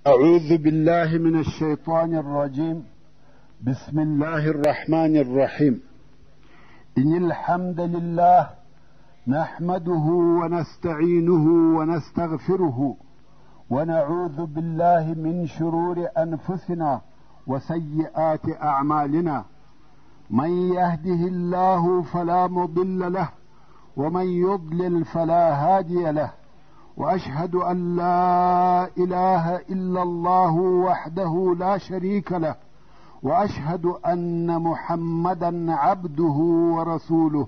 أعوذ بالله من الشيطان الرجيم. بسم الله الرحمن الرحيم. إن الحمد لله نحمده ونستعينه ونستغفره ونعوذ بالله من شرور أنفسنا وسيئات أعمالنا. من يهده الله فلا مضل له ومن يضلل فلا هادي له. وأشهد أن لا إله إلا الله وحده لا شريك له، وأشهد أن محمدا عبده ورسوله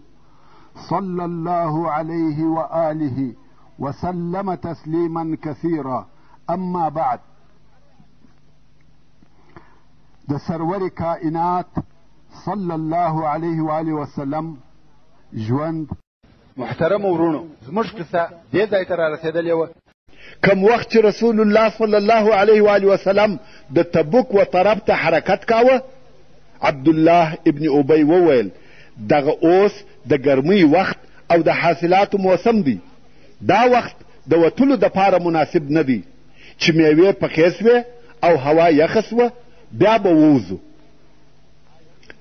صلى الله عليه وآله وسلم تسليما كثيرا. أما بعد، د سرور کائنات صلی الله علیه وآله وسلم ژوند. محترم ورونو، زموږ قصه دې ځای ته رارسېدلې وه کم وخت چې رسول الله صلی الله علیه وآله وسلم د تبوک و طرف ته حرکت کاوه، عبدالله ابن ابی وویل دغه اوس د ګرمۍ وخت او د حاصلاتو موسم دی، دا وخت د وتلو دپاره مناسب نه دی، چې میوې پخې سوې او هوا یخه سوه بیا به ووځو.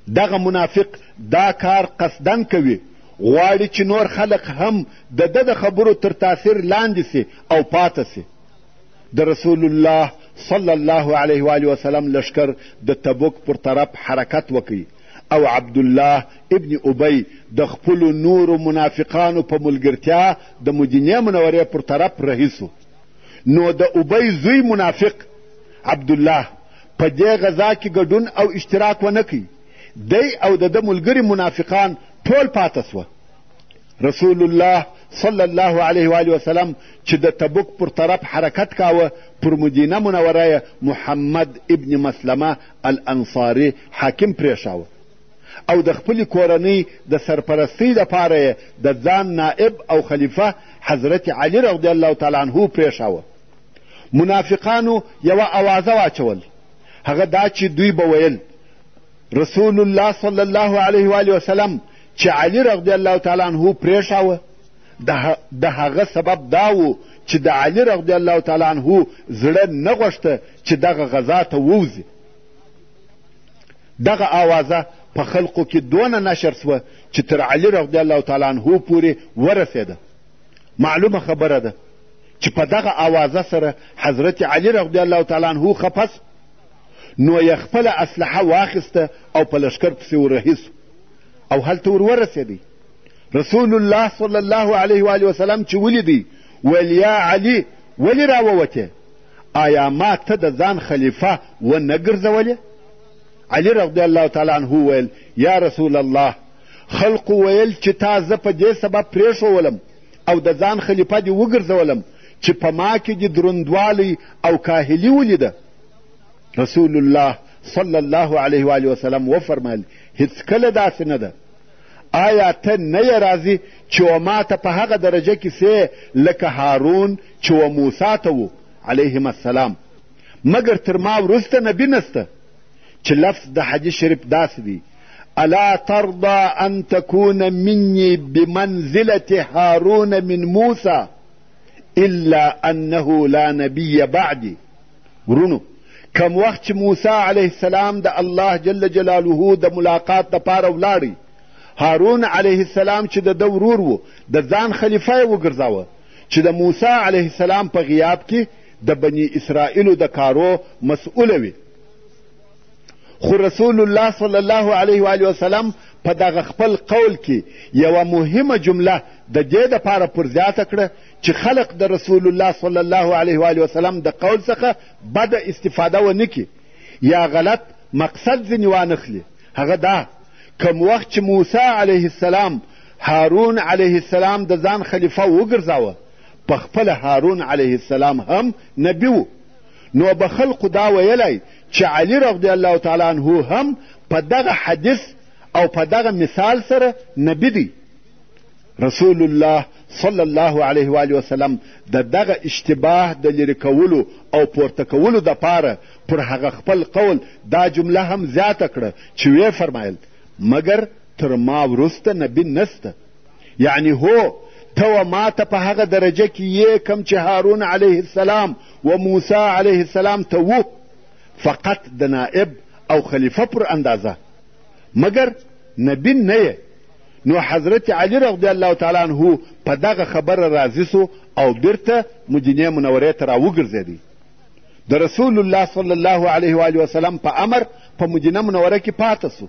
دغه منافق دا کار قصدن کوي، غواړي چې نور خلق هم د ده د خبرو تر تاثیر لاندې سي او پاته سي. د رسول الله صلی الله علیه وآله وسلم لښکر د تبوک پر طرف حرکت وکړي او عبدالله ابن ابی د خپلو نورو منافقانو په ملګرتیا د مدینې منورې پر طرف رهي سو. نو د ابی زوی منافق عبدالله په دې غذا کې ګډون او اشتراک ونه کړي. دی او د ده ملګري منافقان ټول پاته سوه. رسول الله صلی الله علیه وآله وسلم چې د تبوک پر طرف حرکت کاوه، پر مدینه منوره یې محمد ابن مسلمه الانصاري حاکم پرېښاوه او د خپلې کورنۍ د سرپرستۍ دپاره یې د ځان نائب او خلیفه حضرت علی رضی الله تعالی عنه پرېښاوه. منافقانو یوه اوازه واچول، هغه دا چې دوی به ویل رسول الله صلی الله علیه وآله وسلم چې علی رضی الله تعالی عنه پرېښاوه، د هغه سبب دا و چې د علی رضی الله تعالی عنه زړه نه غوښته چې دغه غذا ته ووځي. دغه اوازه په خلقو کې دونه نشر سوه چې تر علی رضی الله تعالی عنه پورې ورسېده. معلومه خبره ده چې په دغه اوازه سره حضرت علی رضی الله تعالی عنه خفه سو، نو یې خپله اسلحه واخیسته او په لښکر پسې ورهي سو او هلته ور ورسېدی. رسول الله صلی الله علیه وآله وسلم چې ولیدی ویل یا علی ولې راووتې؟ آیا ما ته د ځان خلیفه ونه ګرځولې؟ علی رضی الله تعالی عنه وویل یا رسول الله، خلقو ویل چې تا زه په دې سبب پرېښوولم او د ځان خلیفه دې وګرځولم چې په ما کې دې دروندوالی او کاهلي ولیده. رسول الله صلی الله علیه وآله وسلم وفرمیل هیڅکله داسې نه ده. آیا ته نه یې راضي چې و ما ته په هغه درجه کې سې لکه هارون چې و موسی ته و علیهم السلام، مګر تر ما وروسته نبي نسته؟ چې لفظ د حدیث شریف داسې دی: الا ترضى ان تكون مني بمنزلة هارون من موسى الا انه لا نبي بعدي. ورونو، کم وخت چې موسی علیه السلام د الله جل جلاله د ملاقات دپاره ولاړی، هارون علیه السلام چې د ده ورور و د ځان خلیفه یې وګرځاوه چې د موسی علیه السلام په غیاب کې د بني اسرائیلو د کارو مسؤله وي. خو رسول الله صلی الله علیه وآله وسلم په دغه خپل قول کې یوه مهمه جمله د دې دپاره پر زیاته کړه چې خلق د رسول الله صلی الله علیه وآله وسلم د قول څخه بده استفاده ونه کړي یا غلط مقصد ځینې وانخلي. هغه دا کم وخت چې موسی علیه السلام هارون علیه السلام د ځان خلیفه وګرځاوه، په خپله هارون علیه السلام هم نبي و، نو به خلقو دا ویلی چې علی رضی الله تعالی عنه هم په دغه حدیث او په دغه مثال سره نبي دی. رسول الله صلی الله علیه وآله وسلم د دغه اشتباه د لرې کولو او پورته کولو دپاره پر هغه خپل قول دا جمله هم زیاته کړه چې ویې فرمایل مګر تر ما وروسته نبي نسته. یعنی هو ته و ما ته په هغه درجه کې یې کم چې هارون علیه السلام و موسی علیه السلام ته وو، فقط د نائب او خلیفه پر اندازه، مګر نبی نه یې. نو حضرت علی رضی الله تعالی عنه په دغه خبره راضي سو او بیرته مدینې منورې ته راوګرځېدی. د رسول الله صلی الله علیه و وسلم په امر په مدینه منوره کې پاته سو.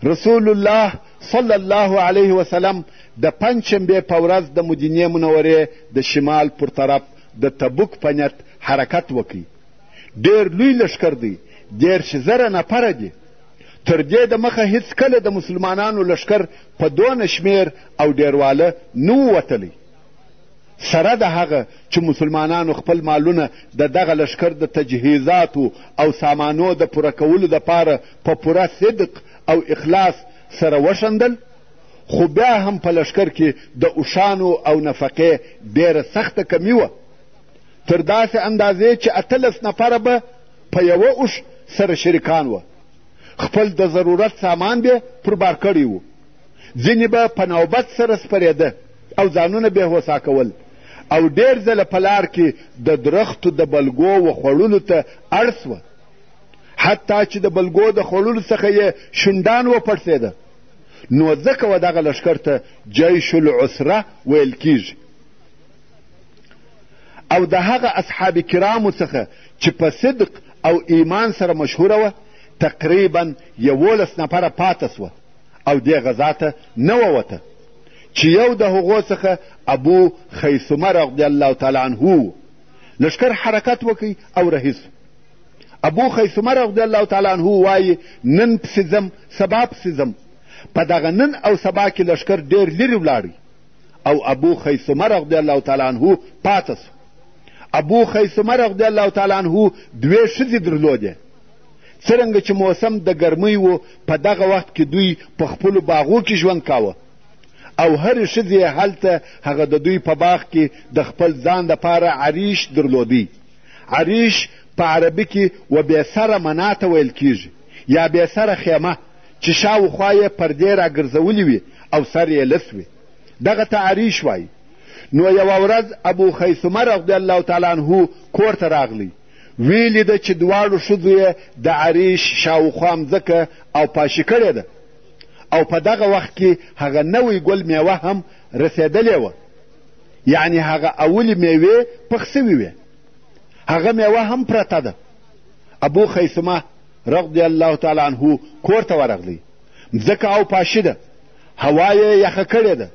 رسول الله صلی الله علیه وسلم د پنجشنبې په ورځ د مدینې منورې د شمال پر طرف د تبوک په نیت حرکت وکړ. ډېر لوی لښکر دی، 30,000 نفره دي. تر دې د مخه هیڅکله د مسلمانانو لښکر په دونه شمېر او ډېرواله نه و وتلی. سره د هغه چې مسلمانانو خپل مالونه د دغه لښکر د تجهیزاتو او سامانو د پوره کولو دپاره په پوره صدق او اخلاص سره وښندل، خو بیا هم په لښکر کې د اوښانو او نفقې ډېره سخته کمي وه، تر داسې اندازې چې 18 نفره به په یوه اوښ سره شریکان وه. خپل د ضرورت سامان به پر بار کړی و. ځینې به په نوبت سره سپرېده او ځانونه بې هوسا کول او ډېر ځله په لار کې د درختو د بلګو و خوړلو ته اړ سوه، حتی چې د بلګو د خوړلو څخه یې شونډان وپړسېده. نو ځکه و دغه لښکر ته جیش العسره ویل کیږي. او د هغه اصحاب کرامو څخه چې په صدق او ایمان سره مشهوره وه تقریبا 11 نفره پاته سوه او دې غذا ته نه ووته، چې یو د هغو څخه ابو خیثمه رضی الله تعالی عنه و. لښکر حرکت وکړي او رهي سو. ابو خیثمه رضی الله تعالی عنه وایي نن پسې ځم سبا پسې ځم. په دغه نن او سبا کې لښکر ډېر لرې ولاړی او ابو خیثمه رضی الله تعالی عنه پاته سو. ابو خیثمه رضی الله تعالی عنه دوې ښځې درلودې. څرنګه چې موسم د ګرمۍ و، په دغه وخت کې دوی په خپلو باغو کې ژوند کاوه او هرې ښځې یې هلته هغه د دوی په باغ کې د خپل ځان دپاره عریش درلودی. عریش په عربي کې و بې سره منا ته ویل کیږي یا بې سره خیمه چې شاوخوا یې پردې راګرځولي وي او سر یې لڅ وي، دغه ته عریش وایي. نو یوه ورځ ابو خیثمه رضی الله تعالی عنه کور ته راغلی، ویې لیده چې دواړو ښځو یې د عریش شاوخوا مځکه او پاشي کړې ده او په دغه وخت کې هغه نوی ګل میوه هم رسېدلې وه، یعنې هغه اولې میوې پخ سوي وې، هغه میوه هم پرته ده. ابو خیثمه رضی الله تعالی عنه کور ته ورغلی، مځکه او پاشي ده، هوا یې یخه کړې ده،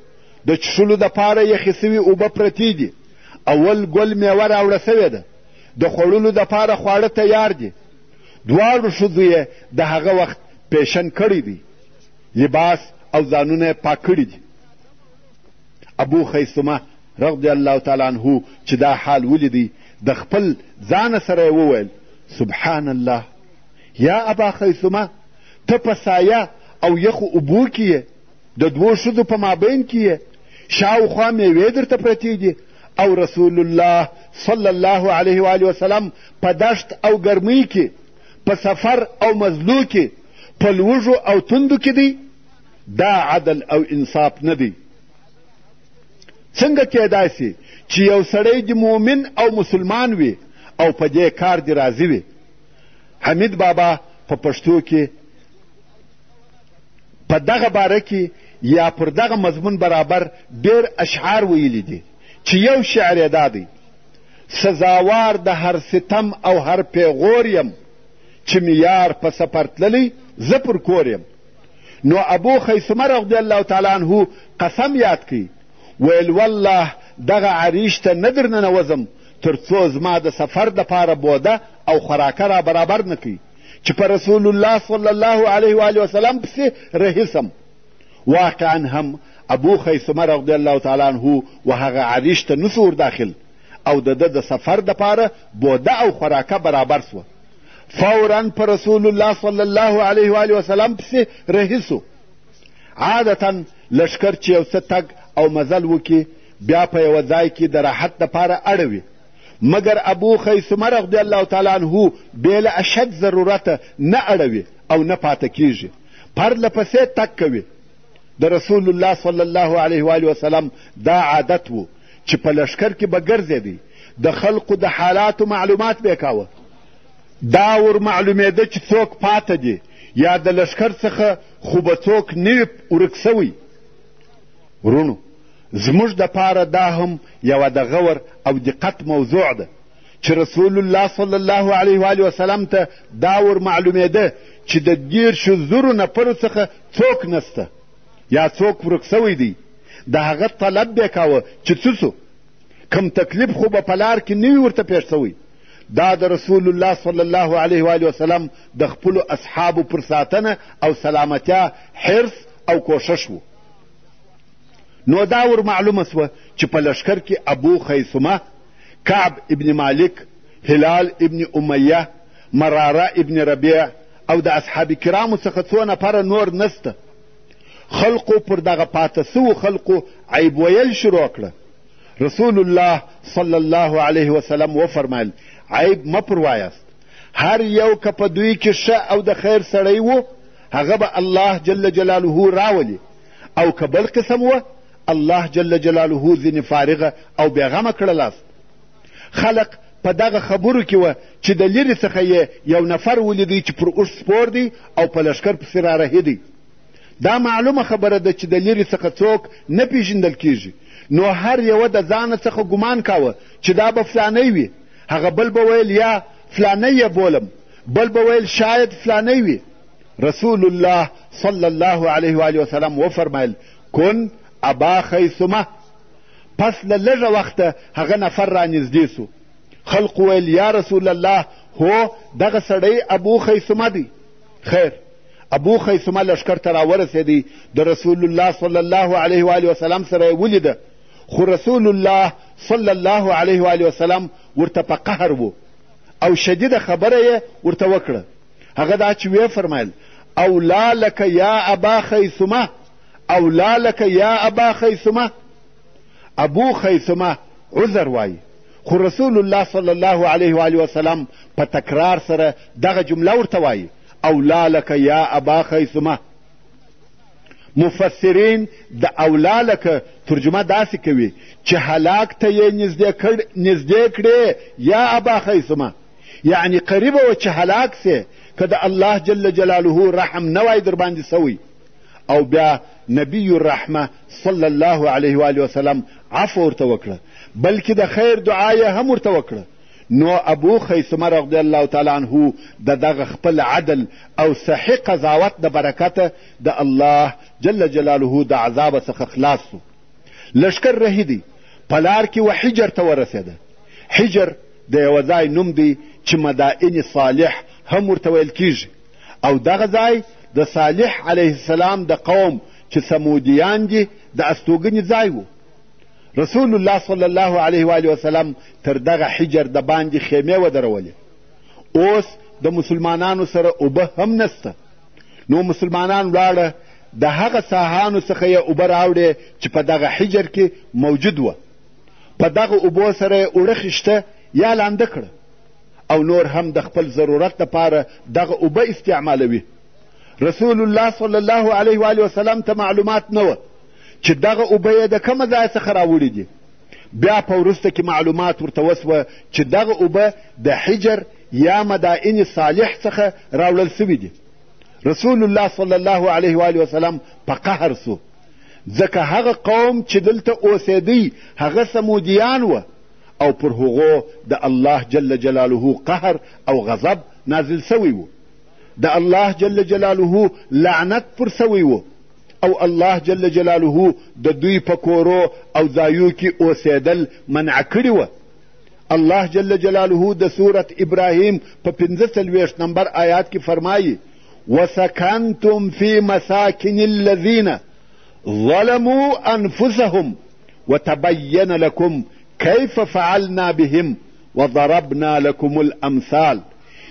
د څښلو دپاره یخې سوي اوبه پرتې دي، اول ګل میوه راوړه سوې ده، د خوړلو دپاره خواړه تیار دي. دواړو ښځو یې د هغه وخت پیشن کړی دی، لباس او ځانونه یې پاک کړي دي. ابو خیثمه رضی الله تعالی عنه چې دا حال ولیدی، د خپل ځانه سره یې وویل سبحان الله، یا ابا خیثمه، ته په سایه او یخو اوبو کې یې، د دوو ښځو په مابین کې یې، شاوخوا میوې درته پرتې دي او رسول الله صلی الله علیه و آله وسلم په دښت او ګرمۍ کې، په سفر او مزلو کې، په لوږو او تندو کې دی. دا عدل او انصاف نه دی. څنګه کیدای سي چې یو سړی د مؤمن او مسلمان وي او په دې کار دې راضي وي؟ حمید بابا په پښتو کې په دغه باره کې یا پر دغه مضمون برابر ډېر اشعار ویلي دي، چې یو شعر یې دا دی: سزاوار د هر ستم او هر پیغور یم، چې مې یار په سفر تللی زه پر کور یم. نو ابو خیثمه رضی الله تعالی عنه قسم یاد کړي، ویل والله دغه عریش ته نه در ننوځم تر څو زما د سفر دپاره بوده او خوراکه را برابر نه کړي، چې په رسول الله صلی الله علیه و وسلم پسې رهي سم. واقعا هم ابو خیثمه رضی الله تعالی عنه و هغه عریش ته نسو ور داخل او د ده د سفر دپاره بوده او خوراکه برابر سوه. فورا په رسول الله صلی الله علیه و وسلم پسې رهي سو. عادتا لښکر چې یو څه تګ او مزل وکړي بیا په یوه ځای کې د راحت دپاره اړوي، مګر ابو خیثمه رضی الله تعالی عنه بې له اشد ضرورته نه اړوي او نه پاته کیږي، پرله پسې تګ کوي. د رسول الله صلی الله علیه و وسلم دا عادت و چې په لښکر کې به ګرځېدی، د خلقو د حالاتو معلومات به یې کاوه. دا ور معلومېده چې څوک پاته دي یا د لښکر څخه خو به څوک نه وي ورک سوی. وروڼو، زموږ دپاره دا هم یوه د غور او دقت موضوع ده چې رسول الله صلی الله علیه وآله وسلم ته دا ور معلومېده چې د 30 زرو نفرو څخه څوک نسته یا څوک ورک سوی دی. د هغه طلب بې کاوه چې څه سو، کم تکلیف خو به په لار کې نه وي ورته پېښ سوی. دا د رسول الله صلی الله علیه وآله وسلم د خپلو اصحابو پر ساتنه او سلامتیا حرص او کوښښ و. نو دا ور معلومه سوه چې په لښکر کې ابو خیثمه، کعب ابن مالک، هلال ابن امیه، مراره ابن ربیع او د اصحاب کرامو څخه څو نفره نور نسته. خلقو پر دغه پاته سوو خلقو عیب ویل شروع کړه. رسول الله صلی الله علیه وسلم وفرمایل، عیب مه پر وایاست، هر یو که په دوی کې ښه او د خیر سړی و هغه به الله جل جلاله راولي، او که بل قسم و الله جل جلاله ځینې فارغه او بېغمه کړلاست. خلق په دغه خبرو کې وه چې د لرې څخه یې یو نفر ولیدی چې پر اوښ سپور دی او په لښکر پسې رارهي دی. دا معلومه خبره ده چې د لرې څخه څوک نه پیژندل کیږي، نو هر یوه د ځانه څخه ګمان کاوه چې دا به فلانی وي، هغه بل به ویل یا فلانی یې بولم، بل به ویل شاید فلانی وي. رسول الله صلی الله علیه وآله وسلم وفرمایل، کن ابا خیثمه. پس له لږه وخته هغه نفر رانږدې سو. خلقو ویل، یا رسول الله، هو دغه سړی ابو خیثمه دی. خیر، ابو خیثمه لښکر ته راورسېدی، د رسول الله صلی الله علیه وآله وسلم سره یې ولیده، خو رسول الله صلی الله علیه وآله وسلم ورته په قهر و او شدیده خبره یې ورته وکړه. هغه دا چې ویې فرمایل، اولا لک یا ابا خیثمه، اولا لک یا ابا خیثمه. ابو خیثمه عذر وایي، خو رسول الله صلی الله علیه وآله وسلم په تکرار سره دغه جمله ورته وایي، اولا لک یا ابا خیثمه. مفسرین د اولا لک ترجمه داسې کوي چې هلاک ته یې نږدې کړې یا ابا خیثمه، یعنی قریبه وه چې هلاک سې که د الله جل جلاله رحم نه وای در باندې سوی. او بیا نبی الرحمه صلی الله علیه وآله وسلم عفو ورته وکړه، بلکې د خیر دعا یې هم ورته وکړه. نو ابو خیثمه رضی الله تعالی عنه د دغه خپل عدل او صحیح قضاوت د برکته د الله جل جلاله د عذابه څخه خلاص سو. لښکر رهي دی، په لار کې و حجر ته ورسېده. حجر د یوه ځای نوم دی چې مدائن صالح هم ورته ویل کیږي، او دغه ځای د صالح علیه السلام د قوم چې ثمودیان دي د استوګنې ځای و. رسول الله صلی الله علیه وآله وسلم تر دغه حجر د باندې خیمې ودرولې. اوس د مسلمانانو سره اوبه هم نسته، نو مسلمانان ولاړه د هغه ساحانو څخه یې اوبه راوړې چې په دغه حجر کې موجود وه. په دغه اوبو سره یې اوړه خیشته یا لانده کړه او نور هم د خپل ضرورت لپاره دغه اوبه استعمالوي. رسول الله صلی الله علیه وآله وسلم ته معلومات نه وه چې دغه اوبه یې د کومه ځای څخه راوړي دي. بیا په وروسته کې معلومات ورته وسوه چې دغه اوبه د حجر یا مدائن صالح څخه راوړل سوي دي. رسول الله صلی الله علیه وآله وسلم په قهر سو، ځکه هغه قوم چې دلته اوسېدی هغه ثمودیان وه او پر هغو د الله جل جلاله قهر او غضب نازل سوی و، د الله جل جلاله لعنت پر سوی و، او الله جل جلاله د دوی په کورو او ځایو کې اوسېدل منع کړي وه. الله جل جلاله د سورت ابراهیم په 45 نمبر آیات کې فرمایي، وسکنتم فی مساکن الذین ظلموا انفسهم وتبین لکم کیف فعلنا بهم وضربنا لکم الامثال.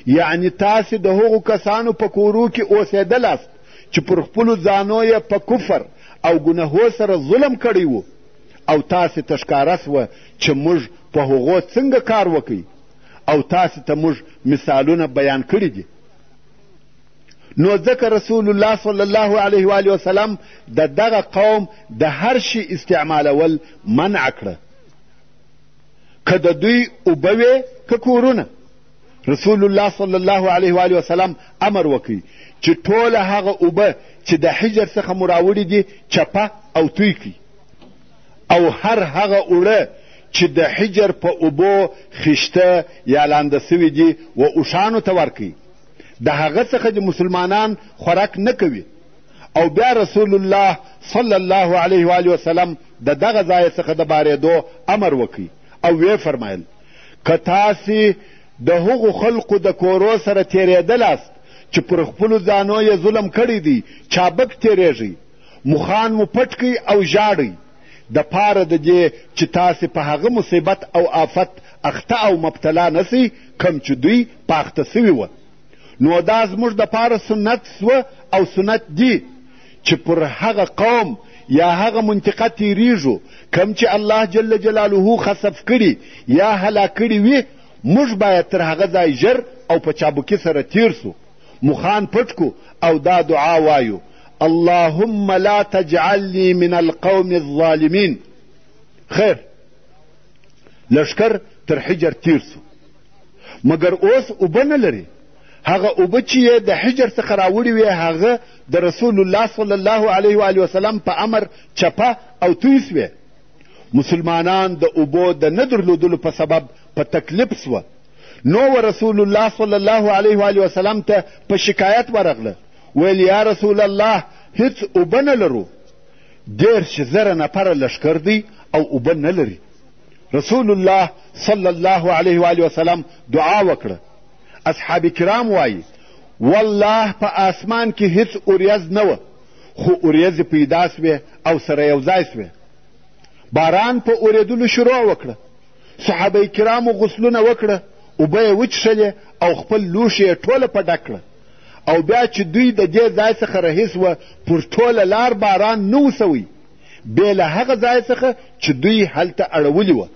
یعنی تاسې د هغو کسانو په کورو کې اوسېدلاست چې پر خپلو ځانو یې په کفر او ګناهو سره ظلم کړی و، او تاسې ته ښکاره سوه چې موږ په هغو څنګه کار وکړي، او تاسې ته موږ مثالونه بیان کړي دي. نو ځکه رسول الله صلی الله علیه وآله وسلم د دغه قوم د هر شي استعمالول منع کړه. که د دوی اوبه وې که کورونه. رسول الله صلی الله علیه و وسلم امر وکړ چې ټوله هغه اوبه چې د حجر څخه مو راوړي دي چپه او توی کړي، او هر هغه اوړه چې د حجر په اوبو خیشته یا لانده سوي دي و اوښانو ته ورکړي، د هغه څخه دې مسلمانان خوراک نه کوي. او بیا رسول الله صلی الله علیه و وسلم د دغه ځای څخه د بارېدو امر وکړ او ویې فرمایل: که تاسې د هغو خلقو د کورو سره تېرېدلاست چې پر خپلو ځانو یې ظلم کړی دی، چابک تېرېږئ، مخان مو پټ کړئ او ژاړئ، د پاره د دې چې تاسې په هغه مصیبت او آفت اخته او مبتلا نه سئ کوم چې دوی په اخته سوي وه. نو دا زموږ دپاره سنت سوه او سنت دي چې پر هغه قوم یا هغه منطقه تیریږو کوم چې الله جل جلاله خسف کړي یا هلاک کړي وي، موږ باید تر هغه ځای ژر او په چابکي سره تیر سو، مخان پټ کو او دا دعا وایو: اللهم لا تجعلني من القوم الظالمین. خیر، لښکر تر حجر تیر سو، مګر اوس اوبه نه لري. هغه اوبه چې یې د حجر څخه راوړي وې هغه د رسول الله صلی الله علیه و وسلم په امر چپه او توی سوې. مسلمانان د اوبو د نه درلودلو په سبب په تکلیف سوه. نو و رسول الله صلی الله علیه و وسلم ته په شکایت ورغله، ویل: یا رسول الله، هیڅ اوبه نه لرو، 30,000 نفره لښکر دی او اوبه نه لري. رسول الله صلی الله علیه و وسلم دعا وکړه. اصحاب کرام وایي: والله په آسمان کې هیڅ اوریځ نه وه، خو اوریځې پیدا سوې او سره یو ځای سوې. باران په اورېدلو شروع وکړه. صحابه کرامو غسلونه وکړه، اوبه یې وچښلې او خپل لوښي یې ټوله په ډک کړه. او بیا چې دوی د دې ځای څخه رهي سوه، پر ټوله لار باران نه و سوی، بې له هغه ځای څخه چې دوی هلته اړولي وه.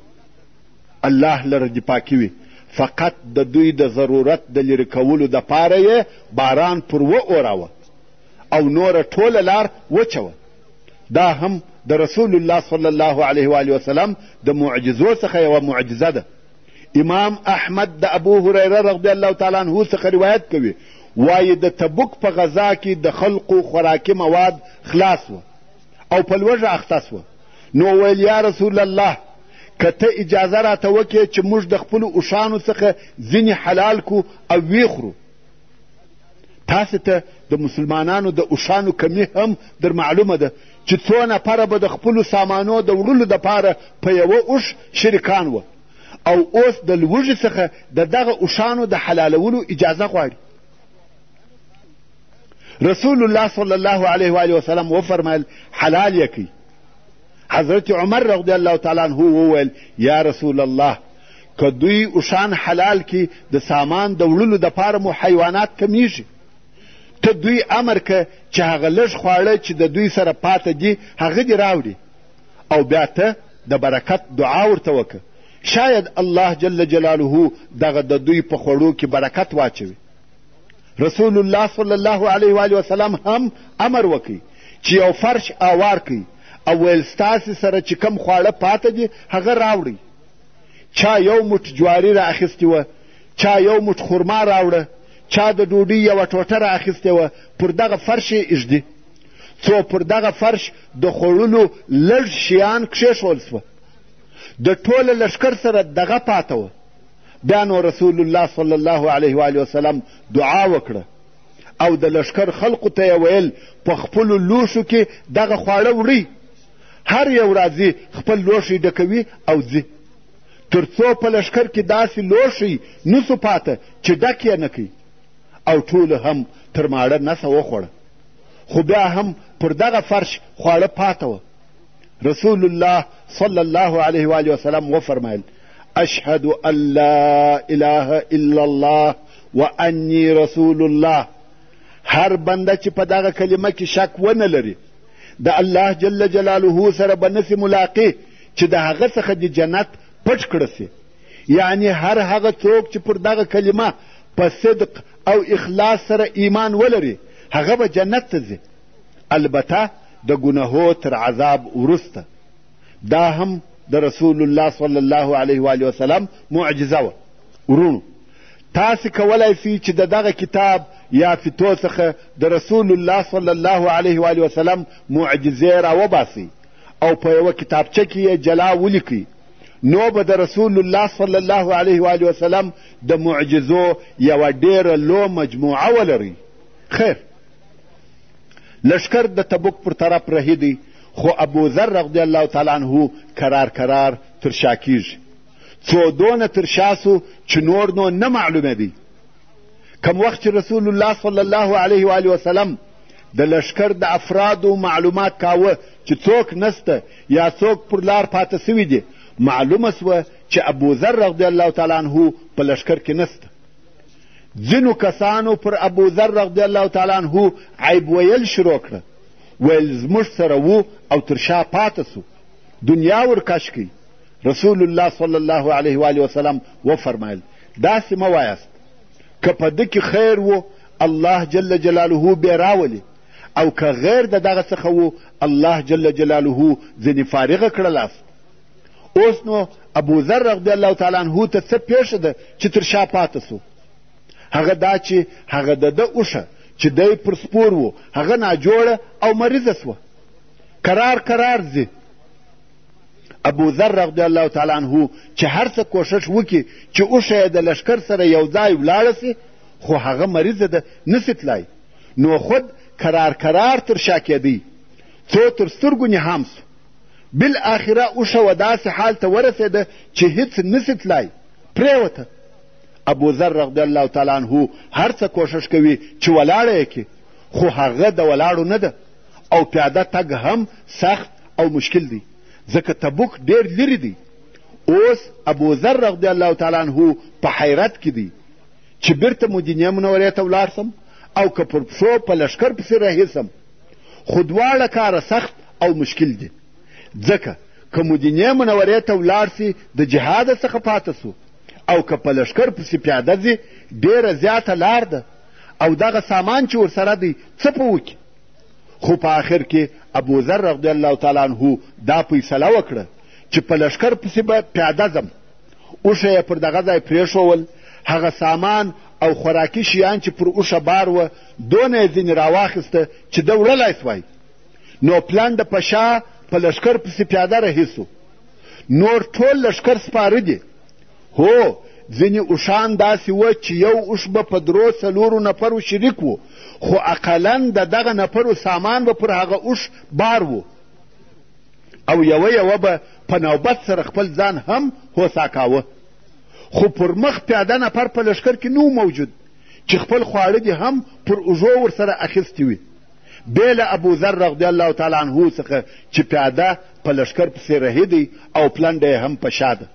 الله لره دې پاکي وي، فقط د دوی د ضرورت د لیرې کولو دپاره یې باران پر واوراوه او نوره ټوله لار وچه وه. دا هم د رسول الله صلی الله علیه و وسلم د معجزو څخه یوه معجزه ده. امام احمد د ابو هریره رضی الله تعالی عنه څخه روایت کوي، وایي د تبوک په غذا کې د خلقو خوراکي مواد خلاص وه او په لوږه اخته سوه. نو ویل: یا رسول الله، که ته اجازه راته وکړې چې موږ د خپلو اوښانو څخه ځینې حلال کو او ویې خورو. تاسې ته د مسلمانانو د اوښانو کمي هم در معلومه ده چې څو نفره به د خپلو سامانو د وړلو دپاره په یوه اوښ شریکان وه، او اوس د لوږې څخه د دغه اوښانو د حلالولو اجازه غواړي. رسول الله صلی الله علیه و وسلم وفرمایل: حلال یې کړئ. حضرت عمر رضی الله تعالی عنه وویل: یا رسول الله، که دوی اوښان حلال کړي د سامان د وړلو دپاره مو حیوانات کمیږي. ته دوی امر که چې هغه لږ خواړه چې د دوی سره پاته دي هغه دې راوړي، او بیا ته د برکت دعا ورته وکړه، شاید الله جل جلاله دغه د دوی په خوړو کې برکت واچوي. رسول الله صلی الله علیه و وسلم هم امر وکړ چې یو فرش آوار کړئ او ویل ستاسې سره چې کم خواړه پاته دي هغه راوړئ. چا یو موټ جواري را اخیستې وه، چا یو موټ خرما راوړه، چا د ډوډۍ یوه ټوټه را اخیستې وه، پر دغه فرش یې ایږدي، څو پر دغه فرش د خوړلو لږ شیان کښېښول سوه. د ټوله لښکر سره دغه پاته وه. بیا نو رسول الله صلی الله علیه و وسلم دعا وکړه او د لښکر خلقو ته یې ویل: په خپلو لوښو کې دغه خواړه وړئ. هر یو راځي خپل لوښی ډکوي او ځي، تر څو په لښکر کې داسې لوښی نسو پاته چې ډک یې نه کړي. او ټولو هم تر ماړه نسه وخوړه، خو بیا هم پر دغه فرش خواړه پاته وه. رسول الله صلی الله علیه و وسلم وفرمایل: اشهد ان لا اله الا الله وانی رسول الله. هر بنده چې په دغه کلمه کې شک ونه لري، د الله جل جلاله سره به نسي ملاقي چې د هغه څخه د جنت پټ کړه سي. یعنی هر هغه څوک چې پر دغه کلمه په صدق او اخلاص سره ایمان ولري هغه به جنت ته ځي، البته د ګناهو تر عذاب وروسته. دا هم د رسول الله صلی الله علیه وآله وسلم معجزه وه. وروڼو، تاسې کولای سئ چې د دغه کتاب یا فتو څخه د رسول الله صلی الله علیه وآله وسلم معجزې راوباسئ او په یوه کتابچه کې یې جلا ولیکئ، نو به د رسول الله صلی الله علیه وآله وسلم د معجزو یوه ډېره لو مجموعه ولرئ. خیر، لښکر د تبوک پر طرف رهي دی، خو ابوذر رضی الله تعالی عنه کرار کرار تر شا کیږي، څو دونه تر شا سو چې نور نو نه معلومېدی. کم وخت چې رسول الله صلی الله علیه وآله وسلم د لښکر د افرادو معلومات کاوه چې څوک نسته یا څوک پر لار پاته سوي دي، معلومه سوه چې ابوذر رضی الله تعالی عنه په لښکر کې نسته. ځینو کسانو پر ابوذر رضی الله تعالی عنه عیب ویل شروع کړه، ویل زموږ سره وو او تر شا پاته سو، دنیا ورکش کړي. رسول الله صلی الله علیه وآله وسلم وفرمایل، داسې مه وایاست، که په ده کې خیر و الله جل جلاله بې راولي، او که غیر د دغه څخه و الله جل جلاله ځینې فارغه کړلاست. اوس نو ابوذر رضی الله تعالی عنه ته څه پېښه ده چې تر شا پاته سو؟ هغه دا چې هغه د ده اوښه چې دی پر سپور و هغه ناجوړه او مریضه سوه، کرار کرار ځي. ابوذر رضی الله تعالی عنه چې هر څه کوښښ وکړي چې اوښه یې د لښکر سره یو ځای ولاړه سي، خو هغه مریضه ده نسي تلای، نو خود کرار کرار تر شا کېدی څو تر سترګو نهام سو. بالاخره اوښه و داسې حال ته ورسېده چې هیڅ نسي تلای، پرېوته. ابوذر رضی الله تعالی عنه هر څه کوښښ کوي چې ولاړه یې کړي، خو هغه د ولاړو نه ده او پیاده تګ هم سخت او مشکل دی، ځکه تبوک ډېر لرې دی. اوس ابوذر رضی الله تعالی عنه په حیرت کې دی چې بیرته مدینې منورې ته ولاړ سم او که پر پښو په لښکر پسې رهي سم، خو دواړه کاره سخت او مشکل دي، ځکه که مدینې منورې ته ولاړ سي د جهاده څخه پاته سو، او که په لښکر پسې پیاده ځي ډېره زیاته لار ده او دغه سامان چې ورسره دی څه په وکړي. خو په آخر کې ابوذر رضی الله تعالی عنه دا فیصله وکړه چې په لښکر پسې به پیاده ځم. اوښه یې پر دغه ځای پرېښوول، هغه سامان او خوراکي شیان چې پر اوښه بار وه دونه یې ځینې راواخیسته چې ده وړلی سوای، نو پلنډه په شا په لښکر پسې پیاده رهي سو. نور ټول لښکر سپاره دي. هو، ځینې اوښان داسې وه چې یو اوښ به په درو څلورو نفرو شریک و، خو اقلا د دغه نفرو سامان به پر هغه اوښ بار و او یوه یوه به په نوبت سره خپل ځان هم هوسا کاوه. خو پر مخ پیاده نفر په لښکر کې نه موجود چې خپل خواړه دې هم پر اوږو ورسره اخیستي وي، بې له ابوذر رضی الله تعالی عنه څخه چې پیاده په لښکر پسې رهي دی او پلنډه یې هم په شا ده.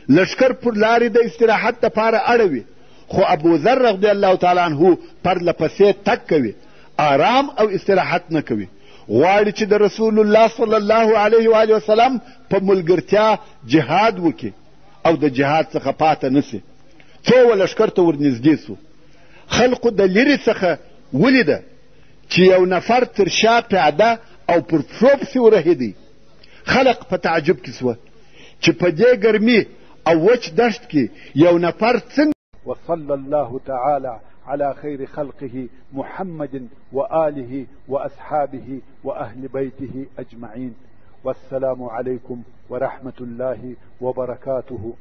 لښکر پر لارې د استراحت دپاره اړوي، خو ابوذر رضی الله تعالی عنه پرله پسې تګ کوي، آرام او استراحت نه کوي، غواړي چې د رسول الله صلی الله علیه وآله وسلم په ملګرتیا جهاد وکړي او د جهاد څخه پاته نه سي. څو و لښکر ته ورنږدې سو، خلقو د لرې څخه ولیده چې یو نفر تر شا پیاده او پر پښو پسې ورهېدی. خلق په تعجب کې سوه چې په دې ګرمي او وچ دښت کې یو نفر څنګه. وصلى الله تعالى على خير خلقه محمد وآله وأصحابه وأهل بيته أجمعين، والسلام عليكم ورحمة الله وبركاته.